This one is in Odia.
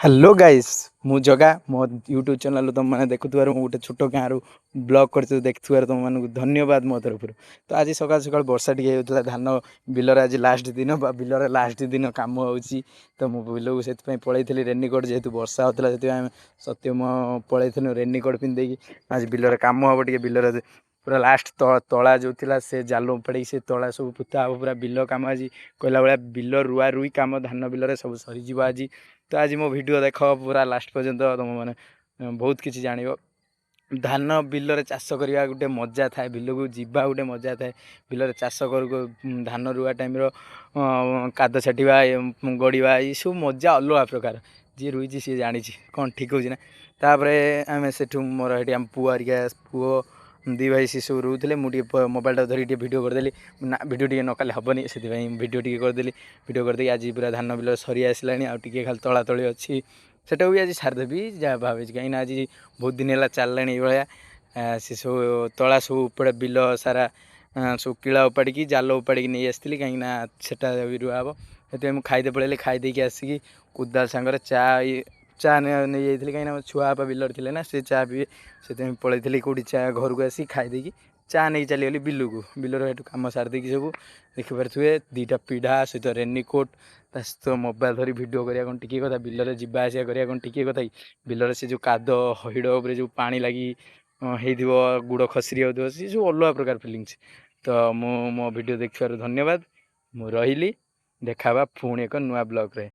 ହ୍ୟାଲୋ ଗାଇସ୍, ମୁଁ ଜଗା। ମୋ ୟୁଟ୍ୟୁବ୍ ଚ୍ୟାନେଲ୍ ତୁମମାନେ ଦେଖୁଥିବାରୁ, ମୁଁ ଗୋଟେ ଛୋଟ ଗାଁରୁ ବ୍ଲଗ୍ କରିଛି, ଦେଖୁଥିବାରୁ ତୁମମାନଙ୍କୁ ଧନ୍ୟବାଦ ମୋ ତରଫରୁ। ତ ଆଜି ସକାଳୁ ସକାଳୁ ବର୍ଷା ଟିକେ ହେଉଥିଲା। ଧାନ ବିଲରେ ଆଜି ଲାଷ୍ଟ ଦିନ ବା ବିଲରେ ଲାଷ୍ଟ ଦିନ କାମ ହେଉଛି। ତ ମୁଁ ବିଲକୁ ସେଥିପାଇଁ ପଳେଇଥିଲି ରେନିକୋଟ୍, ଯେହେତୁ ବର୍ଷା ହେଉଥିଲା ସେଥିପାଇଁ ଆମେ ସତ୍ୟ ମୁଁ ପଳେଇଥିଲୁ ରେନିକୋଟ୍ ପିନ୍ଧିଦେଇକି। ଆଜି ବିଲରେ କାମ ହେବ ଟିକେ। ବିଲରେ ପୁରା ଲାଷ୍ଟ ତଳା ଯେଉଁ ଥିଲା, ସେ ଜାଲ ଉପାଡ଼ିକି ସେ ତଳା ସବୁ ପୋତା ହେବ। ପୁରା ବିଲ କାମ ଆଜି କହିଲା ଭଳିଆ ବିଲ ରୁଆ ରୁଇ କାମ ଧାନ ବିଲରେ ସବୁ ସରିଯିବ ଆଜି। ତ ଆଜି ମୋ ଭିଡ଼ିଓ ଦେଖ ପୁରା ଲାଷ୍ଟ ପର୍ଯ୍ୟନ୍ତ, ତୁମମାନେ ବହୁତ କିଛି ଜାଣିବ। ଧାନ ବିଲରେ ଚାଷ କରିବା ଗୋଟେ ମଜା ଥାଏ, ବିଲକୁ ଯିବା ଗୋଟେ ମଜା ଥାଏ। ବିଲରେ ଚାଷ କରୁ ଧାନ ରୁଆ ଟାଇମ୍ର କାଦ ଛାଟିବା, ଗଡ଼ିବା, ଏସବୁ ମଜା ଅଲଗା ପ୍ରକାର। ଯିଏ ରୁଇଛି ସିଏ ଜାଣିଛି। କ'ଣ ଠିକ୍ ହେଉଛି ନା? ତାପରେ ଆମେ ସେଠୁ ମୋର ଏଠି ଆମ ପୁଅ ହେରିକା, ପୁଅ ଦୁଇ ଭାଇ, ସେ ସବୁ ରହୁଥିଲେ। ମୁଁ ଟିକେ ମୋବାଇଲଟା ଧରିକି ଟିକେ ଭିଡ଼ିଓ କରିଦେଲି। ନା, ଭିଡ଼ିଓ ଟିକେ ନ କଲେ ହେବନି, ସେଥିପାଇଁ ଭିଡ଼ିଓ ଟିକେ କରିଦେଲି। ଭିଡ଼ିଓ କରିଦେଇକି ଆଜି ପୁରା ଧାନ ବିଲ ସରି ଆସିଲାଣି, ଆଉ ଟିକେ ଖାଲି ତଳା ତଳି ଅଛି, ସେଟାକୁ ବି ଆଜି ସାରିଦେବି ଯାହା ଭାବିଛି। କାହିଁକିନା ଆଜି ବହୁତ ଦିନ ହେଲା ଚାଲିଲାଣି ଏଇଭଳିଆ। ସେ ସବୁ ତଳା ସବୁ ଉପରେ ବିଲ ସାରା ସବୁ କିଳା ଉପାଡ଼ିକି, ଜାଲ ଉପାଡ଼ିକି ନେଇ ଆସିଥିଲି, କାହିଁକିନା ସେଟା ବି ରୁଆ ହେବ। ସେଥିପାଇଁ ମୁଁ ଖାଇଦେ ପଳେଇଲି। ଖାଇ ଦେଇକି ଆସିକି କୋଦାଳ ସାଙ୍ଗରେ ଚା ଚା ନେଇଯାଇଥିଲି, କାହିଁକିନା ମୋ ଛୁଆ ବାପା ବିଲରେ ଥିଲେ ନା, ସେ ଚା ପିଇବେ। ସେଥିପାଇଁ ପଳେଇଥିଲି କେଉଁଠି ଚା। ଘରକୁ ଆସିକି ଖାଇ ଦେଇକି ଚା ନେଇକି ଚାଲିଗଲି ବିଲକୁ। ବିଲର ଏଠୁ କାମ ସାରି ଦେଇକି ସବୁ ଦେଖିପାରୁଥିବେ, ଦୁଇଟା ପିଢ଼ା ସହିତ ରେନିକୋଟ୍, ତା ସହିତ ମୋବାଇଲ୍ ଧରି ଭିଡ଼ିଓ କରିବା କ'ଣ ଟିକିଏ କଥା? ବିଲରେ ଯିବା ଆସିବା କରିବା କ'ଣ ଟିକିଏ କଥା କି? ବିଲରେ ସେ ଯେଉଁ କାଦ ହିଡ଼ ଉପରେ ଯେଉଁ ପାଣି ଲାଗି ହେଇଥିବ, ଗୁଡ଼ ଖସରି ଯାଉଥିବ, ସେ ସବୁ ଅଲଗା ପ୍ରକାର ଫିଲିଙ୍ଗସ୍। ତ ମୁଁ ମୋ ଭିଡ଼ିଓ ଦେଖିଥିବାରୁ ଧନ୍ୟବାଦ। ମୁଁ ରହିଲି, ଦେଖା ହେବା ପୁଣି ଏକ ନୂଆ ବ୍ଲଗ୍ରେ।